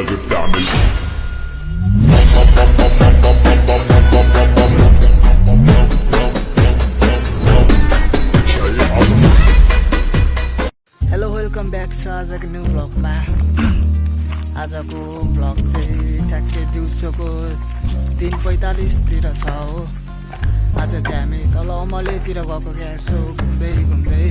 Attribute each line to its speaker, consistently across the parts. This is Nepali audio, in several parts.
Speaker 1: the damage.
Speaker 2: Hello welcome back छ आजको न्यू भ्लगमा। आजको भ्लग चाहिँ ठ्याक्कै दिउँसोको 3:45 छ हो। आज चाहिँ हामी तल अमलेतिर गएको क्या, यसो घुम्दै अमले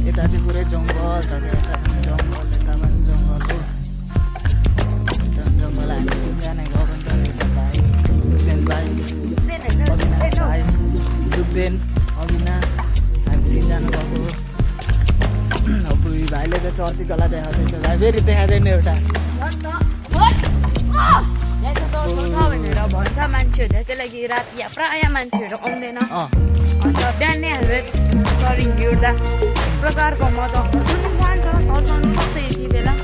Speaker 2: यता चाहिँ पुरै जङ्गल छ क्या, यता पनि जङ्गल यता पनि जङ्गल हो। यता पनि जङ्गल हामी तिनजना गएको नि त, यता भाइ अविनाश भाइ दुग्देन अविनाश हामी तिनजना गएको हो। बुढी भाइले चाहिँ चर्तीकला देखाउँदैछ, भाइ फेरि देखाउँदैन एउटा
Speaker 3: भनेर भन्छ मान्छेहरू, त्यही लागि राति प्रायः मान्छेहरू आउँदैन। अन्त बिहानै हाम्रो सरिङ हिँड्दा प्रकारको मजा आउँछ, सुन्नु जान्छ तर्साउनु सक्छ यति बेला।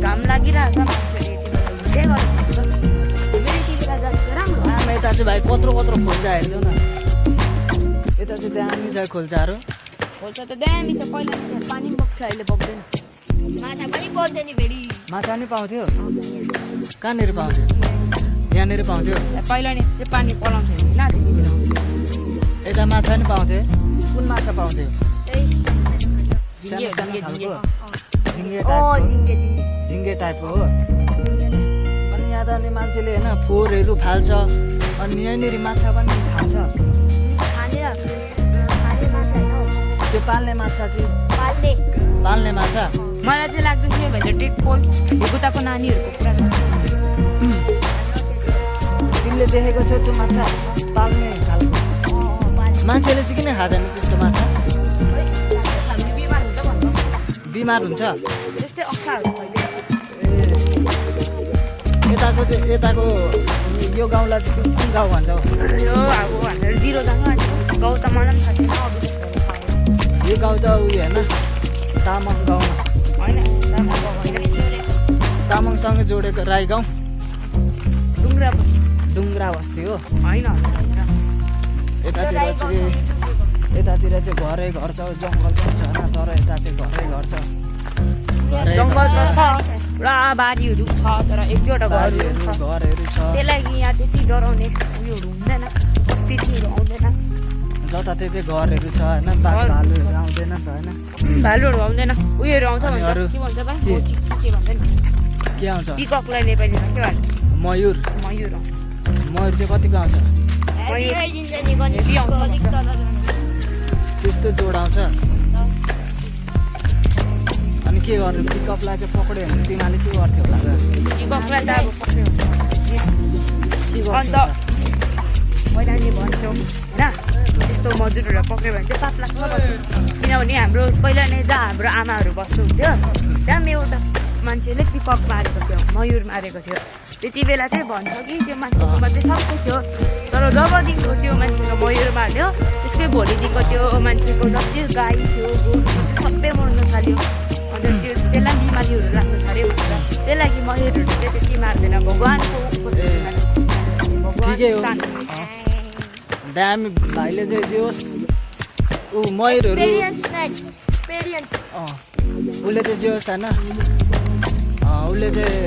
Speaker 3: घाम लागिरहेको छ, मान्छेहरू यति बेला हिँड्दै गर्नुहुन्छ। मेरो यति बेला जान्छ राम्रो।
Speaker 2: आमा यता चाहिँ भाइ कत्रो खोल्चा हेर्नु न, यता चाहिँ दामी छ खोल्चाहरू।
Speaker 3: खोल्छ त दामी छ, पहिला पानी बग्छ, अहिले बग्दैन। माछा पनि बग्दैन फेरि।
Speaker 2: माछा नि पाउँथ्यो, कहाँनिर पाउँथ्यो? यहाँनिर पाउँथ्यो।
Speaker 3: पहिला नि चाहिँ पानी पलाउँथ्यो होइन त्यति बेला।
Speaker 2: यता माछा नि पाउँथ्यो, कुन माछा पाउँथ्यो? झिङ्गे टाइपको हो। अनि यहाँ त अनि मान्छेले होइन फोहोरहरू फाल्छ, अनि यहाँनिर माछा पनि खान्छ। त्यो पाल्ने माछा कि पाल्ने माछा?
Speaker 3: मलाई चाहिँ लाग्दैछ यो भने डेड पोल ढुकुताको नानीहरूको कुरा गर्छ।
Speaker 2: तिमीले देखेको छौ त्यो माछा पाल्ने खालको? मान्छेले चाहिँ किन खाँदैन त्यस्तो माछा? बिमार हुन्छ
Speaker 3: त्यस्तै अक्साहरू भइदिन्छ।
Speaker 2: यताको चाहिँ यताको यो गाउँलाई चाहिँ कुन गाउँ भन्छ?
Speaker 3: यो अब भनेर 0 जग्गा गाउँ त मलाई पनि थाहा छैन।
Speaker 2: यो गाउँ त उयो होइन तामाङ गाउँ
Speaker 3: होइन,
Speaker 2: तामाङसँग जोडेको राई गाउँ, डुङ्ग्रा बस्ती हो
Speaker 3: होइन।
Speaker 2: यतातिर चाहिँ घरै घर छ, जङ्गल पनि छैन, तर यता चाहिँ घरै घर छ।
Speaker 3: जङ्गल त छ, पुरा बारीहरू छ, तर एक दुईवटा घरहरू छ।
Speaker 2: छ।
Speaker 3: त्यही लागि यहाँ त्यति डराउने उयोहरू हुँदैन, बस्तीहरू आउँदैन।
Speaker 2: जताततै घरहरू छ होइन, भालुहरू आउँदैन त होइन?
Speaker 3: भालुहरू आउँदैन, उयोहरू आउँछ भन्छ।
Speaker 2: अरू?
Speaker 3: के भन्छ भाइ?
Speaker 2: के?
Speaker 3: के भन्छ नि?
Speaker 2: के आउँछ?
Speaker 3: पिककलाई नेपालीमा के भन्छ?
Speaker 2: मयुर।
Speaker 3: मयुर आउँछ।
Speaker 2: मयुर चाहिँ कतिको आउँछ?
Speaker 3: हेभी आउँछ भन्छ।
Speaker 2: त्यस्तो जोडाउँछ। अनि के गर्नु? पिकअपलाई चाहिँ पक्रियो भने तिमीले के गर्थ्यौ होला?
Speaker 3: पिककलाई त अब पक्रियो
Speaker 2: के
Speaker 3: अन्त पहिला नि भन्छौँ होइन, त्यस्तो मजुरहरूलाई पक्रियो भने चाहिँ पाप लाग्छ भन्छौँ। किनभने हाम्रो पहिला नै जहाँ हाम्रो आमाहरू बस्नुहुन्थ्यो त्यहाँ एउटा मान्छेले पिकअप मारेको थियो, मयुर मारेको थियो। त्यति बेला चाहिँ भन्छ कि त्यो मान्छेकोमा चाहिँ सबै थियो, तर जबदेखिको त्यो मान्छेको मयुर मार्यो त्यसकै भोलिदेखिको त्यो मान्छेको जति गाई थियो गोरु थियो सबै मर्न थाल्यो। अन्त त्यो त्यसलाई बिमारीहरू लाग्न थाल्यो भन्छ। त्यही लागि मयुरहरू चाहिँ त्यति मार्दैन, भगवान्को
Speaker 2: ठिकै हो। दामी भाइले चाहिँ जे होस् ऊ मयुरहरू उसले चाहिँ जे होस् होइन, उसले चाहिँ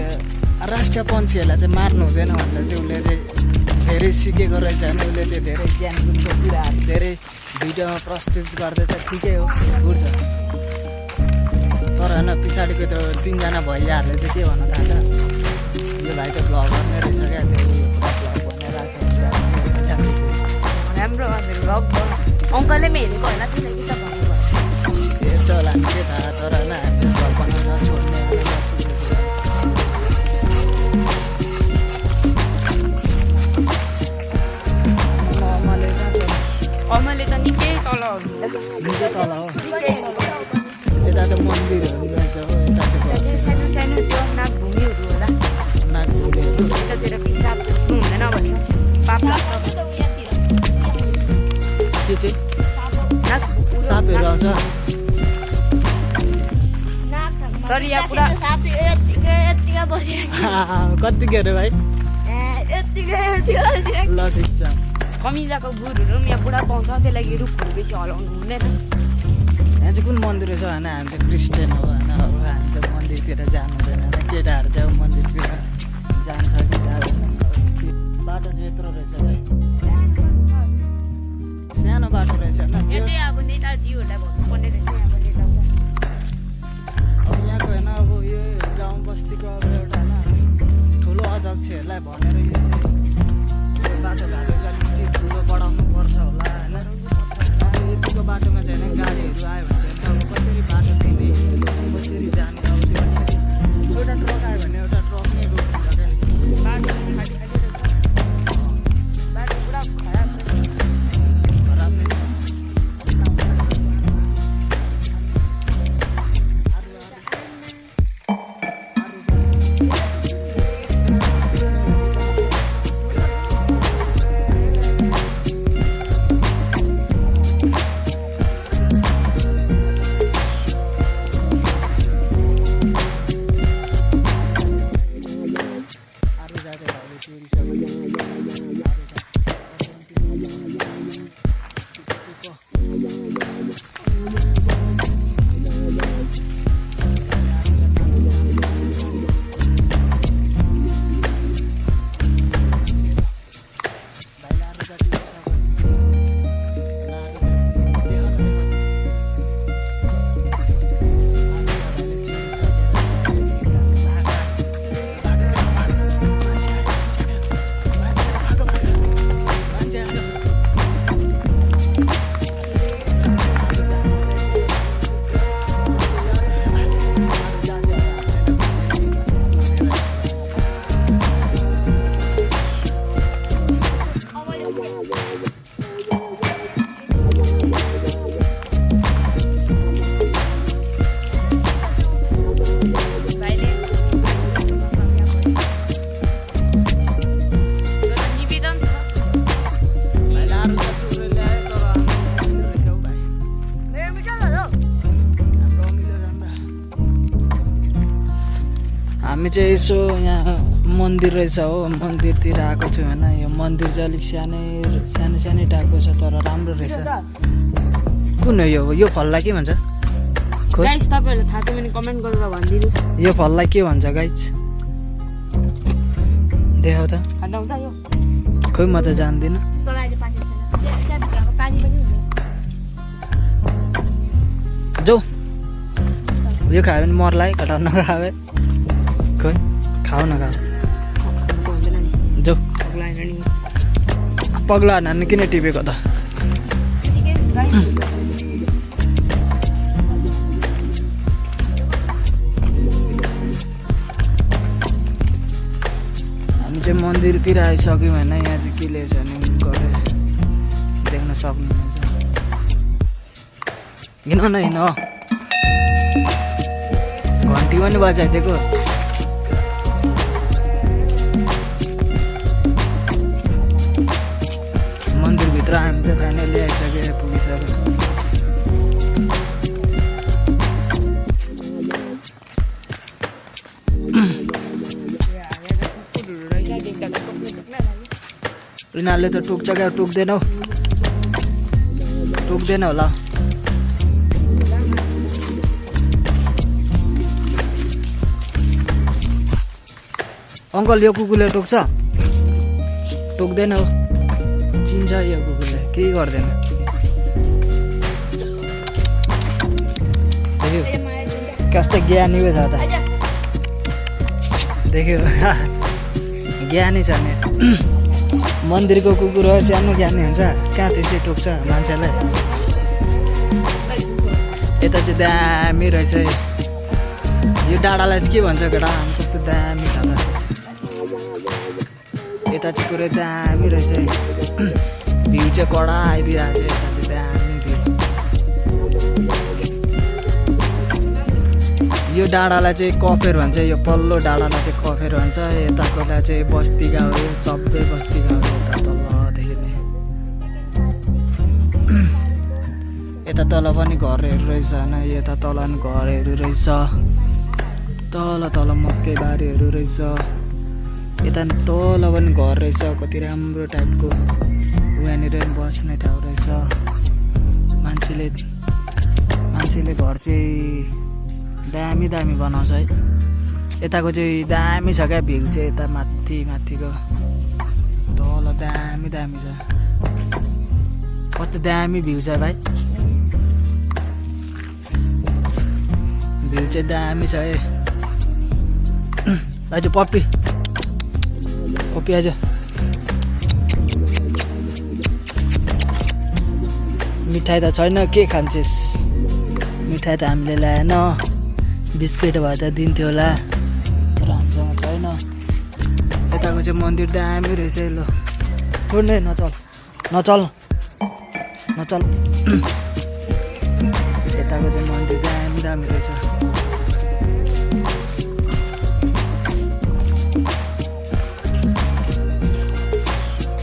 Speaker 2: राष्ट्रिय पन्छीहरूलाई चाहिँ मार्नु हुँदैन भनेर चाहिँ उसले चाहिँ धेरै सिकेको रहेछ होइन। उसले चाहिँ धेरै ज्ञानको कुराहरू धेरै भिडियोमा प्रस्तुत गर्दैछ, ठिकै हो, गुड छ। तर होइन पछाडिको त्यो 3जना भैयाहरूले चाहिँ के भन्न थाल्छ, यो भाइ त भ्लगर नै रहेछ क्या, त्यो
Speaker 3: राम्रो भ्लग अङ्कलले पनि हेरेको होला, त्यही लागि त भन्नुभयो।
Speaker 2: हेर्छ होला नि के थाहा, तर होइन हामीले भ्लग बनाउन छोड्ने
Speaker 3: अमले त निकै तल हो,
Speaker 2: निकै तल हो। यता त मन्दिरहरू रहेछ हो, यता चाहिँ
Speaker 3: सानो सानो त्यो नागभूमिहरू होला।
Speaker 2: नागभूमिहरू
Speaker 3: यतातिर पिसाब हुँदैन भन्छ, पाप लाग्छ।
Speaker 2: के चाहिँ सापहरू आउँछ।
Speaker 3: तर यहाँ पुरा
Speaker 2: कतिको अरे भाइ? ल ठिक छ।
Speaker 3: कमिलाको गुरुहरू पनि यहाँ पुरा पाउँछ, त्यही लागि रुखहरू बेसी हलाउनु हुँदैन।
Speaker 2: यहाँ चाहिँ कुन मन्दिर छ होइन? हामी त क्रिस्चियन हो होइन, अब हामी त मन्दिरतिर जानु हुँदैन।
Speaker 3: जिउहरूलाई भन्नुपर्ने रहेछ यहाँको नेताको।
Speaker 2: अब यहाँको होइन अब यो गाउँ बस्तीको अब एउटा होइन ठुलो अध्यक्षहरूलाई भनेर यो चाहिँ बाटोघाटो चाहिँ अलिकति ठुलो बढाउनु पर्छ होला होइन। अब यतिको बाटोमा चाहिँ होइन गाडीहरू आयो भने चाहिँ अब कसरी बाटो दिने कसरी जाने अब त्यो एउटा ट्रक आयो भने एउटा ट्रक नै रोकिन्छ क्या।
Speaker 3: बाटो खाली खाली रहेछ, बाटो पुरा खराब रहेछ।
Speaker 2: खराब नै छ। हामी चाहिँ यसो यहाँ मन्दिर रहेछ हो, मन्दिरतिर आएको छु होइन। यो मन्दिर चाहिँ अलिक सानै टाइपको छ तर राम्रो रहेछ। कुन हो यो फललाई के भन्छ?
Speaker 3: गाइस तपाईहरुलाई थाहा छ भने कमेन्ट गरेर भनिदिनुस्।
Speaker 2: यो फललाई के भन्छ गाइस? देखाउ त।
Speaker 3: हटाउँछ यो।
Speaker 2: खोइ म त जान्दिनँ।
Speaker 3: तर अहिले पानी छैन। त्यहाँभित्रको पानी पनि हुँदैन।
Speaker 2: जाऊ यो खायो भने मर्ला है, घटाउन खायो। खोइ खाऊ न खाऊ।
Speaker 3: हुँदैन नि।
Speaker 2: जाऊ
Speaker 3: पग्लाएन नि।
Speaker 2: पग्ला नानी किन टिपेको त?
Speaker 3: ठिकै गाइस।
Speaker 2: हामी चाहिँ मन्दिरतिर आइसक्यौँ होइन। यहाँ चाहिँ के लेखेछ भने गएर देख्न सक्नुहुनेछ। हिँड न हिँड, घन्टी पनि बजाइदिएको। मन्दिरभित्र हामी चाहिँ फाइनली आइसक्यो, पुगिसक्यो। यिनीहरूले त टोक्छ क्या, टोक्दैनौ टोक्दैन होला। अङ्कल यो कुकुरले टोक्छ? टोक्दैन हो, चिन्छ यो कुकुरले, केही गर्दैन। देख्यो कस्तो ज्ञानी पो छ त, देख्यो ज्ञानी छ नि। मन्दिरको कुकुर हो, सानो ज्ञानी हुन्छ, कहाँ त्यसै टोक्छ मान्छेलाई। यता चाहिँ दामी रहेछ यो डाँडालाई चाहिँ के भन्छ केटा? कस्तो दामी छ त। यता चाहिँ पुरै दामी रहेछ, भ्यू चाहिँ कडा आइदिरहेको छ। यता चाहिँ दामी भ्यू। यो डाँडालाई चाहिँ कफेर भन्छ, यो पल्लो डाँडालाई चाहिँ कफेर भन्छ। यताकोलाई चाहिँ बस्ती गाउँ हो, सबै बस्ती गाउँ हो। यता तलदेखि नै यता तल पनि घरहरू रहेछ होइन। यता तल पनि घरहरू रहेछ, तल तल मकै बारीहरू रहेछ। यता तल पनि घर रहेछ, कति राम्रो टाइपको। उहाँनिर पनि बस्ने ठाउँ रहेछ। मान्छेले घर चाहिँ दामी दामी बनाउँछ है। यताको चाहिँ दामी छ क्या भ्यू चाहिँ। यता माथिको तल दामी दामी छ, कस्तो दामी भ्यू छ भाइ। चाहिँ दामी छ है दाजु पप्पी आज मिठाई त छैन के खान्छस् मिठाई त हामीले ल्याएन बिस्किट भए त दिन्थ्यो होला तर हामीसँग छैन यताको चाहिँ मन्दिर दामी रहेछ है ल छोड्ने नचल यताको चाहिँ मन्दिर दामी रहेछ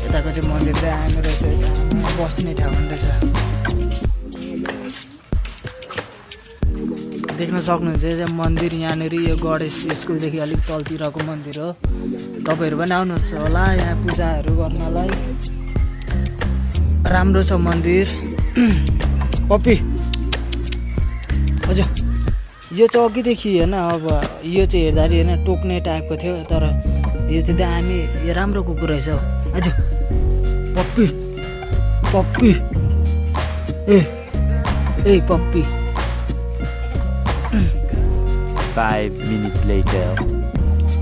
Speaker 2: यताको चाहिँ मन्दिर दामी रहेछ बस्ने ठाउँ रहेछ देख्न सक्नुहुन्छ चाहिँ मन्दिर यहाँनिर यो गणेश स्कुलदेखि अलिक तलतिरको मन्दिर हो तपाईँहरू पनि आउनुहोस् होला यहाँ पूजाहरू गर्नलाई राम्रो छ मन्दिर पप्पी हजुर यो चाहिँ अघिदेखि होइन अब यो चाहिँ हेर्दाखेरि होइन टोक्ने टाइपको थियो तर यो चाहिँ दामी यो राम्रो कुकुर रहेछ हौ हजुर पप्पी ए पप्पी
Speaker 1: 5 minutes later.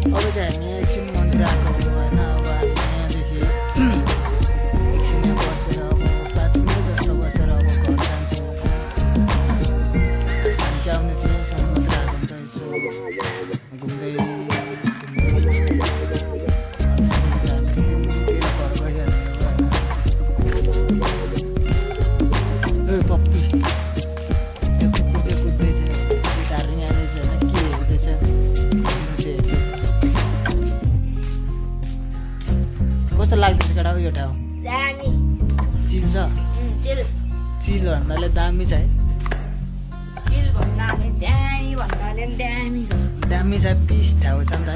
Speaker 2: अब चाहिँ हामी एकछिन मन्दिर आएको हो होइन अब हामी यहाँदेखि एकछिन यहाँ बसेर अब 5 मिनट जस्तो बसेर अब घर जान्छौँ हामी चाहिँ आउने चाहिँ यहीँसम्म मात्र आएको हुन्छ यसो घुम्दै पप्पी त्यो कुकुर चाहिँ कुद्दैछ गिटार यहाँनिर चाहिँ होइन के हुँदैछ कस्तो लाग्दैछ केटा हो यो ठाउँ चिल छ चिल भन्नाले दामी छ है दामी छ पिस ठाउँ छ नि त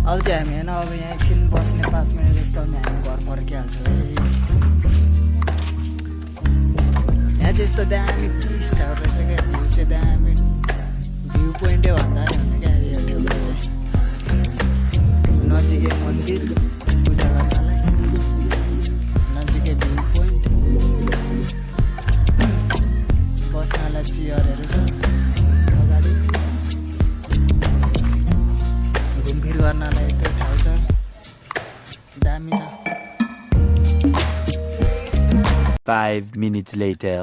Speaker 2: अब चाहिँ हामी होइन अब यहाँ एकछिन बस्ने 5 मिनट जस्तो हामी घर फर्किहाल्छौँ है यहाँ चाहिँ यस्तो दामी पिस ठाउँ रहेछ क्या भ्यू चाहिँ दामी भ्यू पोइन्टै भन्दा नि क्या यो ठाउँमा चाहिँ नजिकै मन्दिर पूजा गर्नलाई नजिकै भ्यू पोइन्ट बस्नलाई चियरहरू छ अगाडि घुमफिर गर्नलाई त्यो ठाउँ छ दामी छ
Speaker 1: 5 minutes later.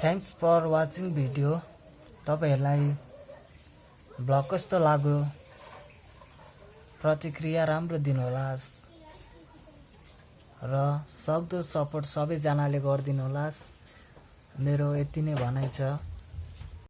Speaker 2: Thanks for watching video तपाईँहरूलाई ब्लग कस्तो लाग्यो प्रतिक्रिया राम्रो दिनुहोलास् र सक्दो सपोर्ट सबैजनाले गरिदिनुहोलास् मेरो यति नै भनाइ छ।